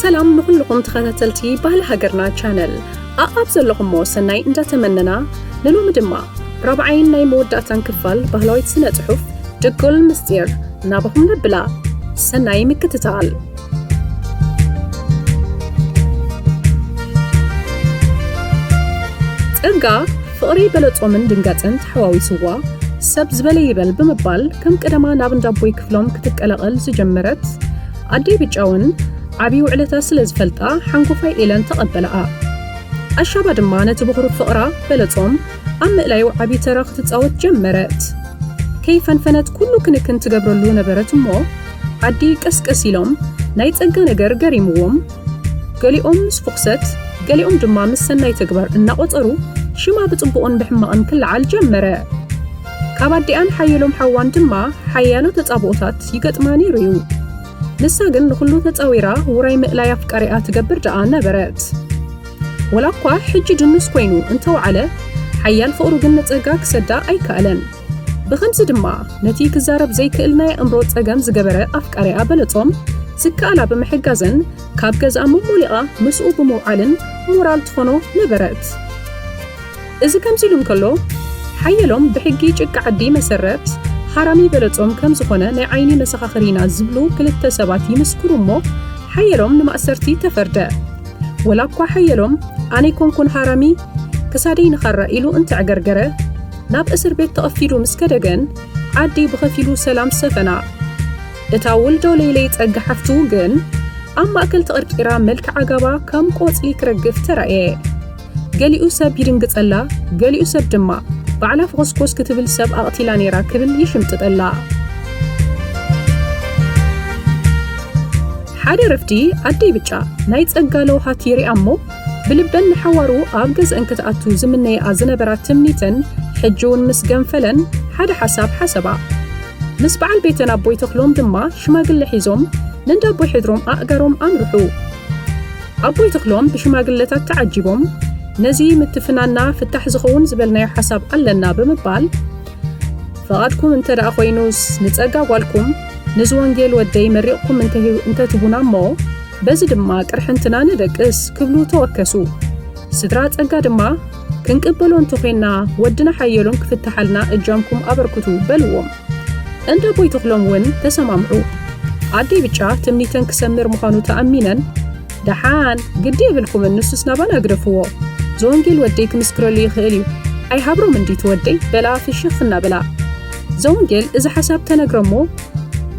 ሰላም ንኹልኹም ተኸታተልቲ ባህሊ ሃገርና ቻነል። ኣኣብ ዘለኹሞ ሰናይ እንዳተመነና፣ ንሎሚ ድማ ራብዓይን ናይ መወዳእታን ክፋል ባህላዊት ስነ ጽሑፍ ድጎል ምስጢር ናባኹም ነብላ። ሰናይ ምክትታል። ጸጋ፣ ፍቕሪ በለጾምን ድንጋጸን ተሓዋዊስዋ፣ ሰብ ዝበለ ይበል ብምባል ከም ቀደማ ናብ እንዳቦይ ክፍሎም ክትቀላቐል ዝጀመረት ኣደይ ብጫ እውን ዓብዪ ውዕለታ ስለ ዝፈልጣ ሓንጎፋይ ኢለን ተቐበላኣ። ኣሻባ ድማ ነቲ ብኹሩ ፍቕራ በለጾም ኣብ ምእላዩ ዓብዪ ተራ ክትጻወት ጀመረት። ከይፈንፈነት ኩሉ ክንክን ትገብረሉ ነበረት እሞ ዓዲ ቀስቀስ ኢሎም ናይ ጸጋ ነገር ገሪምዎም። ገሊኦም ምስ ፍኹሰት፣ ገሊኦም ድማ ምስ ሰናይ ተግባር እናቖጸሩ ሽማ ብጽቡቕን ብሕማቕን ክለዓል ጀመረ። ካብ ኣዲኣን ሓየሎም ሓዋን ድማ ሓያሎ ተጻብኦታት ይገጥማ ነይሩ እዩ። ንሳ ግን ንኹሉ ተጻዊራ ውራይ ምእላይ ኣፍቃሪኣ ትገብር ደኣ ነበረት። ወላ እኳ ሕጂ ድኑስ ኮይኑ እንተወዓለ፣ ሓያል ፍቕሩ ግን ንጸጋ ክሰዳ ኣይከኣለን። ብኸምዚ ድማ ነቲ ክዛረብ ዘይክእል ናይ ኣእምሮ ጸገም ዝገበረ ኣፍቃሪኣ በለጾም ዝከኣላ ብምሕጋዝን ካብ ገዝኣ መሞሊቓ ምስኡ ብምውዓልን ሞራል ትኾኖ ነበረት። እዚ ከምዚ ኢሉ እንከሎ፣ ሓየሎም ብሕጊ ጭቃ ዓዲ መሰረት ሃራሚ በለጾም ከም ዝኾነ ናይ ዓይኒ መሰኻኽር ኢና ዝብሉ ክልተ ሰባት ይምስክሩ እሞ፣ ሓየሎም ንማእሰርቲ ተፈርደ። ወላ እኳ ሓየሎም ኣነ ኣይኮንኩን ሃራሚ፣ ክሳደይ ንኻራ ኢሉ እንተዕገርገረ፣ ናብ እስር ቤት ተቐፊዱ ምስ ከደ ግን፣ ዓዲ ብኸፊሉ ሰላም ሰፈና። እታ ውልዶ ለይለይ ጸጋ ሓፍቱ ግን፣ ኣብ ማእከል ተቐርቂራ መልክዓ ጋባ ከም ቆጽሊ ክረግፍ ተራእየ። ገሊኡ ሰብ ይድንግጸላ፣ ገሊኡ ሰብ ድማ ባዕላ ፈኾስኮስ ክትብል ሰብ ኣቕቲላ ነይራ ክብል ይሽምጥጠላ። ሓደ ረፍዲ ኣደይ ብጫ ናይ ጸጋ ለውሃት ይሪኣ እሞ፣ ብልበን ንሓዋሩ ኣብ ገዝአን ክትኣቱ ዝምነይኣ ዝነበራ ትምኒተን ሕጂ እውን ምስ ገንፈለን ሓደ ሓሳብ ሓሰባ። ምስ በዓል ቤተን ኣቦይ ተኽሎም ድማ ሽማግለ ሒዞም ንእንዳ ኣቦይ ሕድሮም ኣእጋሮም ኣምርሑ። ኣቦይ ተኽሎም ብሽማግለታት ተዓጂቦም ነዚ ምትፍናና ፍታሕ ዝኸውን ዝበልናዮ ሓሳብ ኣለና ብምባል፣ ፍቓድኩም እንተ ደኣ ኮይኑስ ንጸጋ ጓልኩም ንዝወንጌል ወደይ መሪቕኩም እንተ-፣ እንተትቡና እሞ በዚ ድማ ቅርሕንትና ንደቅስ ክብሉ ተወከሱ። ስድራ ጸጋ ድማ ክንቅበሎ እንተኾይንና ወድና ሓየሎም ክፍትሓልና እጃምኩም ኣበርክቱ በልዎም። እንዳ ኣቦይ ተኽሎም እውን ተሰማምዑ። ኣደይ ብጫ ትምኒተን ክሰምር ምዃኑ ተኣሚነን፣ ደሓን ግዲ የብልኩምን፣ ንሱስ ናባና ግደፍዎ፣ ዘወንጌል ወደይ ክምስክረሉ ይኽእል እዩ፣ ኣይሃብሮም እንዲት ወደይ በላ ፍሽኽ እናበላ። ዘወንጌል እዚ ሓሳብ ተነግረ እሞ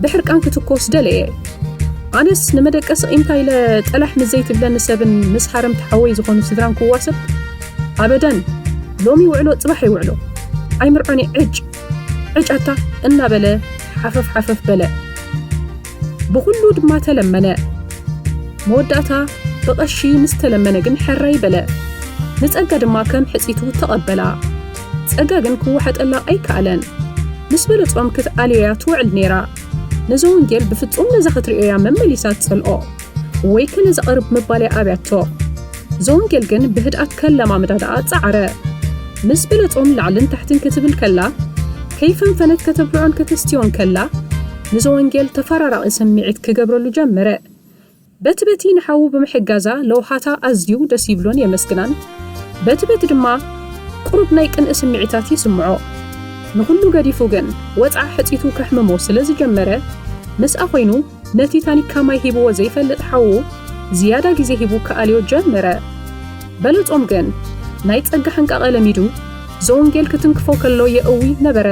ብሕርቃን ክትኮስ ደለየ። ኣነስ ንመደቀሲ ቂምታ ኢለ ጠላሕ ምስ ዘይትብለኒ ሰብን ምስ ሃረምቲ ሓወይ ዝኾኑ ስድራን ክዋሰብ ኣበደን፣ ሎሚ ይውዕሎ ጽባሕ ይውዕሎ ኣይምርዖን እየ፣ ዕጭ ዕጫታ እናበለ ሓፈፍ ሓፈፍ በለ። ብኹሉ ድማ ተለመነ። መወዳእታ ብቐሺ ምስ ተለመነ ግን ሕራይ በለ። ንጸጋ ድማ ከም ሕጺቱ ተቐበላ። ጸጋ ግን ክወሓጠላ ኣይከኣለን። ምስ በለጾም ክትኣልዮያ ትውዕል ነይራ። ንዘወንጌል ብፍጹም ነዛ ክትርእዮያ መመሊሳ ትጸልኦ። ወይ ከነዘቕርብ ምባል እያ ኣብያቶ። ዘወንጌል ግን ብህድኣት ከለማምዳ ደኣ ጸዓረ። ምስ በለጾም ላዕልን ታሕትን ክትብል ከላ፣ ከይፈንፈነት ከተብልዖን ከተስትዮን ከላ፣ ንዘወንጌል ተፈራራቒ ስምዒት ክገብረሉ ጀመረ። በቲ በቲ ንሓዉ ብምሕጋዛ ለውሃታ ኣዝዩ ደስ ይብሎን የመስግናን። በቲ በቲ ድማ ቁሩብ ናይ ቅንኢ ስምዒታት ይስምዖ። ንኹሉ ገዲፉ ግን ወጽዓ ሕጺቱ ከሕምሞ ስለ ዝጀመረ፣ ምስኣ ኮይኑ ነቲ ታኒካ ማይ ሂብዎ ዘይፈልጥ ሓዉ ዝያዳ ግዜ ሂቡ ክኣልዮ ጀመረ። በለጾም ግን ናይ ጸጋ ሕንቃቐ ለሚዱ ዘወንጌል ክትንክፎ ከሎ የእዊ ነበረ።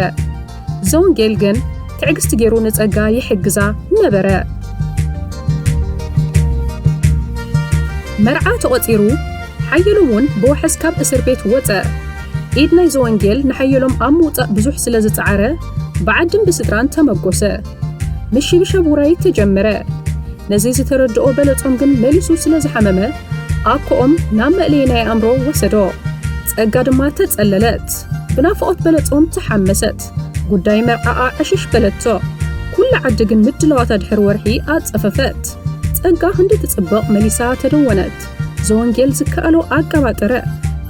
ዘወንጌል ግን ትዕግስቲ ገይሩ ንጸጋ ይሕግዛ ነበረ። መርዓ ተቖጺሩ፣ ሓየሎም እውን ብዋሕስ ካብ እስር ቤት ወጸ። ኢድ ናይ ዘወንጌል ንሓየሎም ኣብ ምውጻእ ብዙሕ ስለ ዝጸዓረ፣ ብዓድን ብስድራን ተመጎሰ። ምሽብሻብ ውራይ ተጀመረ። ነዚ ዝተረድኦ በለጾም ግን መሊሱ ስለ ዝሓመመ፣ ኣኮኦም ናብ መእለዪ ናይ ኣእምሮ ወሰዶ። ጸጋ ድማ ተጸለለት። ብናፍቖት በለጾም ተሓመሰት። ጉዳይ መርዓኣ ዕሽሽ በለቶ። ኩላ ዓዲ ግን ምድላዋታ ድሕሪ ወርሒ ኣጸፈፈት። ጸጋ ክንዲ ትጽብቕ መሊሳ ተደወነት። ዘወንጌል ዝከኣሎ ኣቀባጠረ።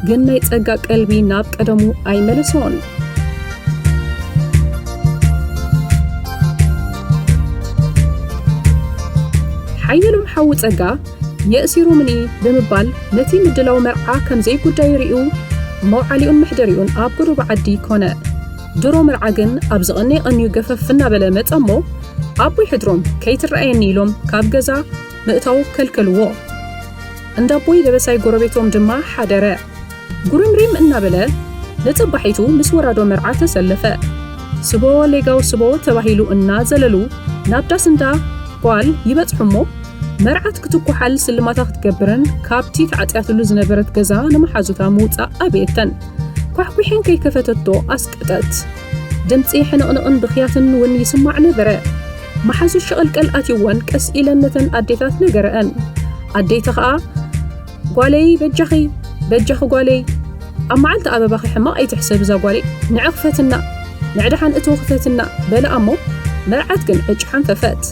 ግን ናይ ጸጋ ቀልቢ ናብ ቀደሙ ኣይመለሶን። ሓየሎም ሓዉ ጸጋ የእሲሩምኒ ብምባል ነቲ ምድላው መርዓ ከም ዘይጉዳዩ ርእዩ መውዓሊኡን መሕደሪኡን ኣብ ጎደቦ ዓዲ ኮነ። ድሮ መርዓ ግን ኣብ ዝቐነየ ቀንዩ ገፈፍ እናበለ መጸ እሞ ኣቦይ ሕድሮም ከይትረኣየኒ ኢሎም ካብ ገዛ ምእታው ከልከልዎ። እንዳቦይ ደበሳይ ጎረቤቶም ድማ ሓደረ። ጉርምሪም እናበለ ንጽባሒቱ ምስ ወራዶ መርዓ ተሰለፈ። ስቦ ሌጋው ስቦ ተባሂሉ እናዘለሉ ናብ ዳስ እንዳ ጓል ይበጽሑ እሞ መርዓት ክትኩሓል ስልማታ ክትገብርን ካብቲ ተዓጽያትሉ ዝነበረት ገዛ ንመሓዙታ ምውጻእ ኣበየተን። ኳሕኲሐን ከይከፈተቶ ኣስቀጠት። ድምጺ ሕንቕንቕን ብኽያትን እውን ይስማዕ ነበረ። መሓዙ ሸቐልቀል ኣትይወን ቀስ ኢለን ነተን ኣዴታት ነገረአን። ኣዴቲ ኸኣ ጓለይ በጃኺ፣ በጃኺ ጓለይ፣ ኣብ መዓልቲ ኣበባኺ ሕማቕ ኣይትሕሰብ እዛ ጓለይ፣ ንዒ ክፈትና፣ ንዒ ደሓን እተው ክፈትና በላ እሞ መርዓት ግን ዕጭ ሓንፈፈት።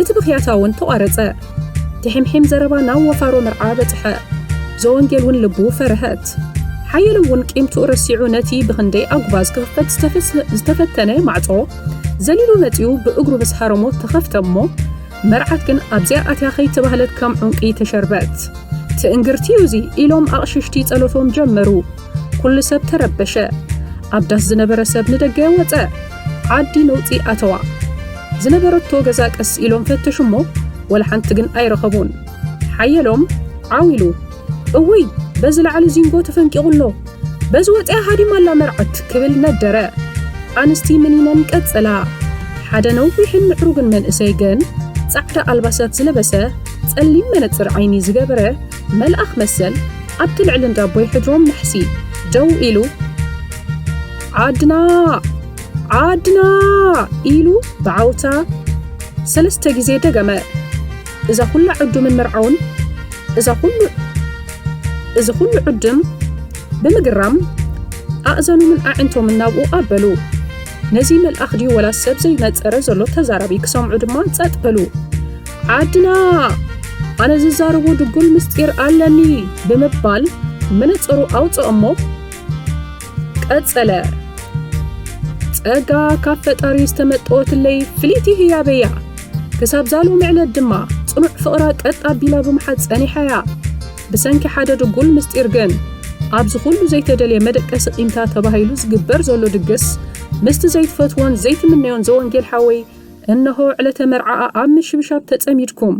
እቲ ብኽያታ እውን ተቋረጸ። ትሒምሒም ዘረባ ናብ ወፋሮ መርዓ በጽሐ። ዘወንጌል እውን ልቡ ፈርሀት። ሓየሎም እውን ቂምትኡ ረሲዑ ነቲ ብኽንደይ ኣጉባዝ ክኽፈት ዝተፈስ-፣ ዝተፈተነ ማዕጾ ዘሊሉ መጺኡ ብእግሩ ምስ ሃረሞ ተኸፍተ እሞ መርዓት ግን ኣብዚኣ ኣትያ ከይተባህለት ከም ዑንቂ ተሸርበት። ትእንግርቲ እዩ እዚ ኢሎም ኣቕሽሽቲ ጸሎቶም ጀመሩ። ኩሉ ሰብ ተረበሸ። ኣብ ዳስ ዝነበረ ሰብ ንደገ ወጸ። ዓዲ ነውጺ ኣተዋ። ዝነበረቶ ገዛ ቀስ ኢሎም ፈተሹ እሞ ወላ ሓንቲ ግን ኣይረኸቡን። ሓየሎም ዓው ኢሉ፣ "እውይ፣ በዚ ላዕሊ ዚንጎ ተፈንቂቑ ኣሎ፣ በዚ ወጺኣ ሃዲማ ኣላ መርዓት" ክብል ነደረ። ኣንስቲ ምኒነን ቀጸላ። ሓደ ነዊሕን ምዕሩግን መንእሰይ ግን ጻዕዳ ኣልባሳት ዝለበሰ፣ ጸሊም መነጽር ዓይኒ ዝገበረ መልኣኽ መሰል ኣብቲ ልዕሊ እንዳቦይ ሕድሮም ናሕሲ ደው ኢሉ፣ "ዓድና! ዓድና!" ኢሉ ብዓውታ ሰለስተ ግዜ ደገመ። እዛ ኩላ ዕዱምን መርዓውን፣ እዛ ኩሉ፣ እዚ ኩሉ ዕዱም ብምግራም ኣእዛኖምን ኣዕንቶምን ናብኡ ኣበሉ። ነዚ መልኣኽ ድዩ ወላ ሰብ ዘይነጸረ ዘሎ ተዛራቢ ክሰምዑ ድማ ጸጥ በሉ። "ዓድና! ኣነ ዝዛረቦ ድጉል ምስጢር ኣለኒ" ብምባል መነጸሩ ኣውጽኦ እሞ ቀጸለ። ጸጋ ካብ ፈጣሪ ዝተመጠወትለይ ፍልይቲ ህያበይ እያ። ክሳብ ዛሉ ምዕለት ድማ ጽኑዕ ፍቕራ ቀጥ ኣቢላ ብምሓዝ ጸኒሓ እያ። ብሰንኪ ሓደ ድጉል ምስጢር ግን ኣብዚ ኩሉ ዘይተደልየ መደቀሲ ቂምታ ተባሂሉ ዝግበር ዘሎ ድግስ ምስቲ ዘይትፈትዎን ዘይትምነዮን ዘወንጌል ሓወይ እነሆ ዕለተ መርዓኣ ኣብ ምሽብሻብ ተጸሚድኩም።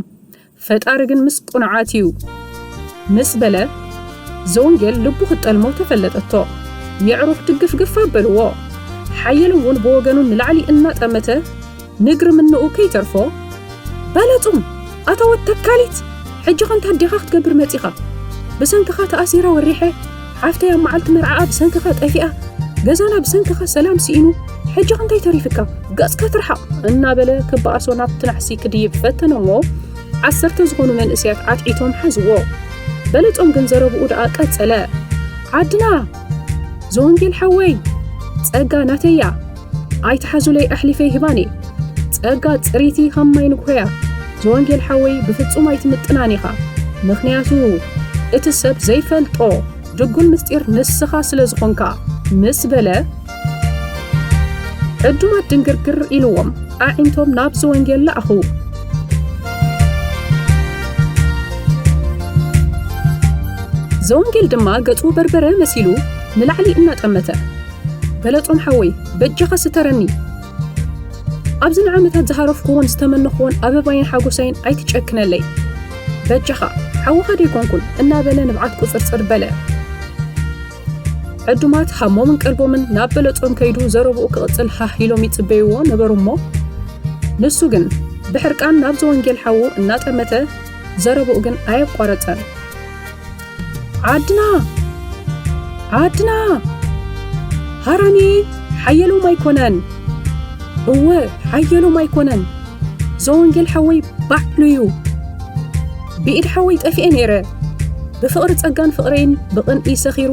ፈጣሪ ግን ምስ ቁኑዓት እዩ ምስ በለ፣ ዘወንጌል ልቡ ክትጠልሞ ተፈለጠቶ። የዕሩኽ ድግፍግፍ ኣበልዎ። ሓየሎም እውን ብወገኑ ንላዕሊ እናጠመተ፣ ንግሪ ምንኡ ከይተርፎ፣ "በለጹም፣ ኣታ ወድ ተካሊት፣ ሕጂ ኸ እንታይ ዲኻ ክትገብር መጺኻ? ብሰንክኻ ተኣሲረ ወሪሐ፣ ሓፍተይ ኣብ መዓልቲ መርዓኣ ብሰንክኻ ጠፊኣ፣ ገዛና ብሰንክኻ ሰላም ስኢኑ፣ ሕጂ ኸ እንታይ ተሪፍካ? ገጽካ ትርሓቕ!" እናበለ ክበኣሶ ናብቲ ናሕሲ ክድይብ ፈተነ እሞ፣ ዓሰርተ ዝኾኑ መንእሰያት ዓትዒቶም ሓዝዎ። በለጾም ግን ዘረብኡ ደኣ ቀጸለ። "ዓድና! ዘወንጌል ሓወይ! ጸጋ ናተይ እያ! ኣይትሓዙለይ ኣሕሊፈ ይህባን እየ! ጸጋ ጽሪቲ ከም ማይ ንግሆ እያ! ዘወንጌል ሓወይ ብፍጹም ኣይትምጥናን ኢኻ! ምኽንያቱ እቲ ሰብ ዘይፈልጦ ድጉል ምስጢር ንስኻ ስለ ዝኾንካ" ምስ በለ፣ ዕዱማት ድንግርግር ኢልዎም ኣዒንቶም ናብ ዘወንጌል ለኣኹ። ዘወንጌል ድማ ገጹ በርበረ መሲሉ ንላዕሊ እናጠመተ፣ "በለጾም ሓወይ፣ በጃኻ ስተረኒ። ኣብዚ ንዓመታት ዝሃረፍኩዎን ዝተመነኽዎን ኣበባይን ሓጎሳይን ኣይትጨክነለይ። በጃኻ፣ ሓውኻ ደይኮንኩን?" እናበለ ንብዓት ቁጽርጽር በለ። ዕዱማት ሃሞምን ቀልቦምን ናብ በለጾም ከይዱ ዘረብኡ ክቕጽል ሃህ ኢሎም ይጽበይዎ ነበሩ እሞ፣ ንሱ ግን ብሕርቃን ናብ ዘወንጌል ሓዉ እናጠመተ ዘረብኡ ግን ኣየቋረጸን። "ዓድና! ዓድና! ሃራሚ ሓየሎም ኣይኮነን! እወ፣ ሓየሎም ኣይኮነን! ዘወንጌል ሓወይ ባዕሉ እዩ! ብኢድ ሓወይ ጠፊኤ ነይረ! ብፍቕሪ ጸጋን ፍቕረይን ብቕንኢ ሰኺሩ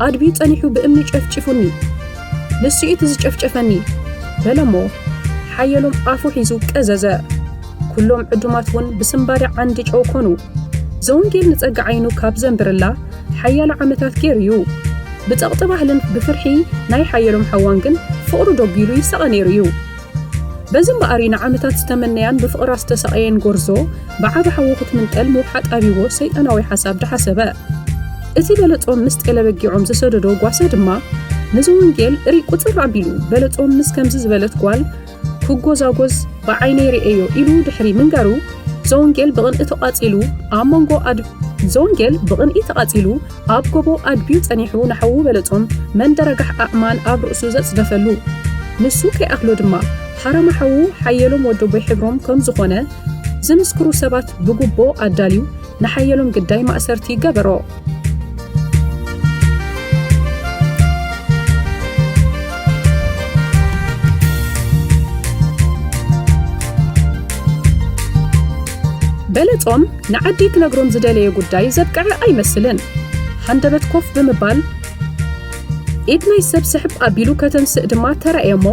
ኣድብዩ ጸኒሑ ብእምኒ ጨፍጪፉኒ! ንሱ እዩ እቲ ዝጨፍጨፈኒ!" በለ እሞ፣ ሓየሎም ኣፉ ሒዙ ቀዘዘ። ኩሎም ዕዱማት እውን ብስንባደ ዓንዲ ጨው ኮኑ። ዘወንጌል ንጸጋ ዓይኑ ካብ ዘንብርላ ሓያሎ ዓመታት ገይሩ እዩ። ብጸቕጢ ባህልን ብፍርሒ ናይ ሓየሎም ሓዋን ግን ፍቕሩ ደጒሉ ይሳቐ ነይሩ እዩ። በዚ እምበኣሪ ንዓመታት ዝተመነያን ብፍቕራ ዝተሳቐየን ጎርዞ ብዓቢ ሓዊ ክትምንጠል ምውሓጥ ኣብይዎ ሰይጣናዊ ሓሳብ ደሓሰበ። እቲ በለጾም ምስ ጤለ በጊዖም ዝሰደዶ ጓሳ ድማ ንዘወንጌል እሪ ቁጽር ኣቢሉ፣ በለጾም ምስ ከምዚ ዝበለት ጓል ክጎዛጎዝ ብዓይነይ ርእየዮ ኢሉ ድሕሪ ምንጋሩ፣ ዘወንጌል ብቕንኢ ተቓጺሉ ኣብ መንጎ ኣድ-፣ ዘወንጌል ብቕንኢ ተቓጺሉ ኣብ ጎቦ ኣድብዩ ጸኒሑ ንሓዉ በለጾም መንደረጋሕ ኣእማን ኣብ ርእሱ ዘጽደፈሉ። ንሱ ከይኣኽሎ ድማ ሓራማ ሓዉ ሓየሎም ወደቦይ ሕብሮም ከም ዝኾነ ዝምስክሩ ሰባት ብጉቦ ኣዳልዩ ንሓየሎም ግዳይ ማእሰርቲ ገበሮ። በለጾም ንዓዲ ክነግሮም ዝደለየ ጉዳይ ዘብቅዐ ኣይመስልን። ሃንደበት ኮፍ ብምባል ኢድ ናይ ሰብ ስሕብ ኣቢሉ ከተንስእ ድማ ተራእየ እሞ፣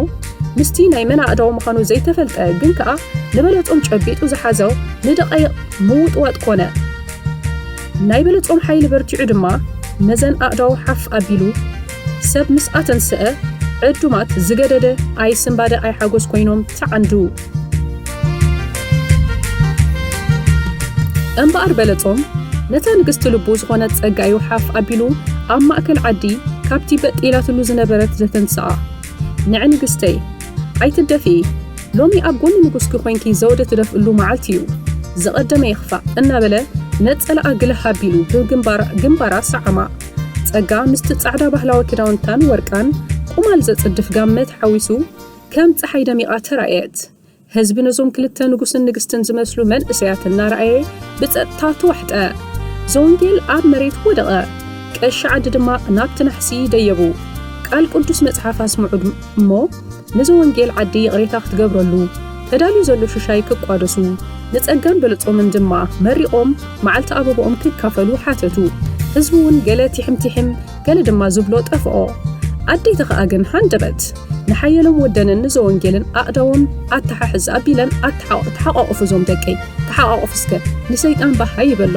ምስቲ ናይ መን ኣእዳው ምዃኑ ዘይተፈልጠ ግን ከኣ ንበለጾም ጨቢጡ ዝሓዞ ንደቓይቕ ምውጥዋጥ ኮነ። ናይ በለጾም ሓይሊ በርቲዑ ድማ ነዘን ኣእዳው ሓፍ ኣቢሉ፣ ሰብ ምስ ኣተንስአ ዕዱማት ዝገደደ ኣይስንባደ ኣይሓጎስ ኮይኖም ተዓንዱ። እምበኣር በለጾም ነታ ንግስቲ ልቡ ዝኾነት ጸጋዩ ሓፍ ኣቢሉ ኣብ ማእከል ዓዲ ካብቲ በጥ ኢላትሉ ዝነበረት ዘተንስኣ። ንዒ ንግስተይ፣ ኣይትደፍኢ፣ ሎሚ ኣብ ጎኒ ንጉስኪ ኮይንኪ ዘውዲ ትደፍእሉ መዓልቲ እዩ፣ ዝቐደመ ይኽፋእ እናበለ ነጸላኣ ግልህ ኣቢሉ ብግንባራ፣ ግንባራ ሰዓማ። ጸጋ ምስቲ ጻዕዳ ባህላዊ ክዳውንታን ወርቃን ቁማል ዘጽድፍ ጋመ ተሓዊሱ ከም ጸሓይ ደሚቓ ተራእየት። ህዝቢ ነዞም ክልተ ንጉስን ንግስትን ዝመስሉ መንእሰያት እናረኣየ ብጸጥታ ተዋሕጠ። ዘወንጌል ኣብ መሬት ወደቐ። ቀሺ ዓዲ ድማ ናብቲ ናሕሲ ደየቡ። ቃል ቅዱስ መጽሓፍ ኣስምዑ እሞ ንዘወንጌል ዓዲ ይቕሬታ ክትገብረሉ፣ ተዳልዩ ዘሎ ሽሻይ ክቋደሱ፣ ንጸጋን በለጾምን ድማ መሪቖም መዓልቲ ኣበባኦም ክካፈሉ ሓተቱ። ህዝቢ እውን ገለ ቲሕም ቲሕም፣ ገለ ድማ ዝብሎ ጠፍኦ። ኣደይቲ ኸኣ ግን ሃንደበት ንሓየሎም ወደንን ንዘወንጌልን ኣእዳዎም ኣተሓሕዝ ኣቢለን ኣተሓ-፣ ተሓቋቑፉ እዞም ደቀይ፣ ተሓቋቑፉ እስከ፣ ንሰይጣን ባህ ኣይበሎ።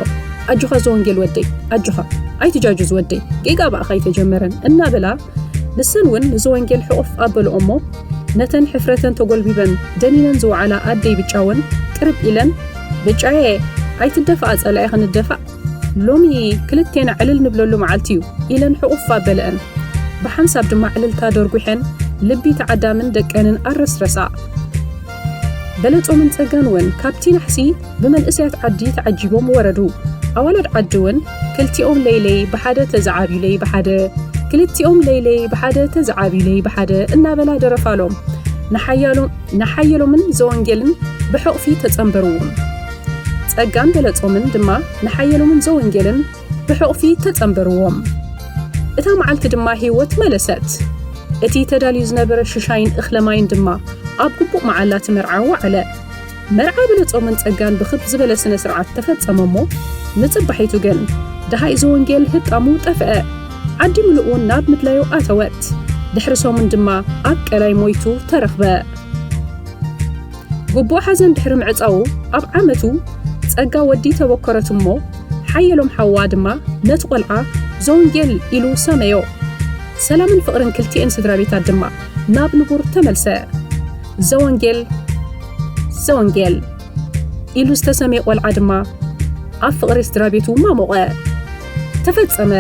ኣጆኻ ዘወንጌል ወደይ፣ ኣጆኻ፣ ኣይትጃጁዝ ወደይ፣ ጌጋ ብኣኻ ኣይተጀመረን እናበላ ንሰን እውን ንዘወንጌል ሕቑፍ ኣበልኦ እሞ፣ ነተን ሕፍረተን ተጎልቢበን ደኒነን ዝወዓላ ኣደይ ብጫ እውን ቅርብ ኢለን፣ "ብጫየ፣ ኣይትደፋኣ ጸላኢ ክንደፋእ፣ ሎሚ ክልቴና ዕልል ንብለሉ መዓልቲ እዩ" ኢለን ሕቑፍ ኣበለአን። ብሓንሳብ ድማ ዕልልታ ደርጒሐን ልቢ ተዓዳምን ደቀንን ኣረስረሳ። በለጾምን ጸጋን እውን ካብቲ ናሕሲ ብመንእሰያት ዓዲ ተዓጂቦም ወረዱ። ኣዋልድ ዓዲ እውን ክልቲኦም ለይለይ ብሓደ ተዘዓብዩለይ ብሓደ፣ ክልቲኦም ለይለይ ብሓደ ተዘዓብዩለይ ብሓደ እናበላ ደረፋሎም። ንሓያሎም-፣ ንሓየሎምን ዘወንጌልን ብሕቑፊ ተጸንበርዎም። ጸጋን በለጾምን ድማ ንሓየሎምን ዘወንጌልን ብሕቑፊ ተጸንበርዎም። እታ መዓልቲ ድማ ህይወት መለሰት። እቲ ተዳልዩ ዝነበረ ሽሻይን እኽለ ማይን ድማ ኣብ ግቡእ መዓላ እቲ መርዓ ወዓለ። መርዓ በለጾምን ጸጋን ብኽብ ዝበለ ስነ ስርዓት ተፈጸመ እሞ፣ ንጽባሒቱ ግን ደሃይ ዘወንጌል ህጣሙ ጠፍአ። ዓዲ ምሉእ እውን ናብ ምድላዩ ኣተወት። ድሕሪ ሰሙን ድማ ኣብ ቀላይ ሞይቱ ተረኽበ። ግቡእ ሓዘን ድሕሪ ምዕጻዉ፣ ኣብ ዓመቱ ጸጋ ወዲ ተበከረት እሞ፣ ሓየሎም ሓዋ ድማ ነቲ ቆልዓ ዘወንጌል ኢሉ ሰመዮ። ሰላምን ፍቕርን ክልቲኤን ስድራ ቤታት ድማ ናብ ንቡር ተመልሰ። ዘወንጌል፣ ዘወንጌል ኢሉ ዝተሰምየ ቆልዓ ድማ ኣብ ፍቕሪ ስድራ ቤቱ ማሞቐ። ተፈጸመ።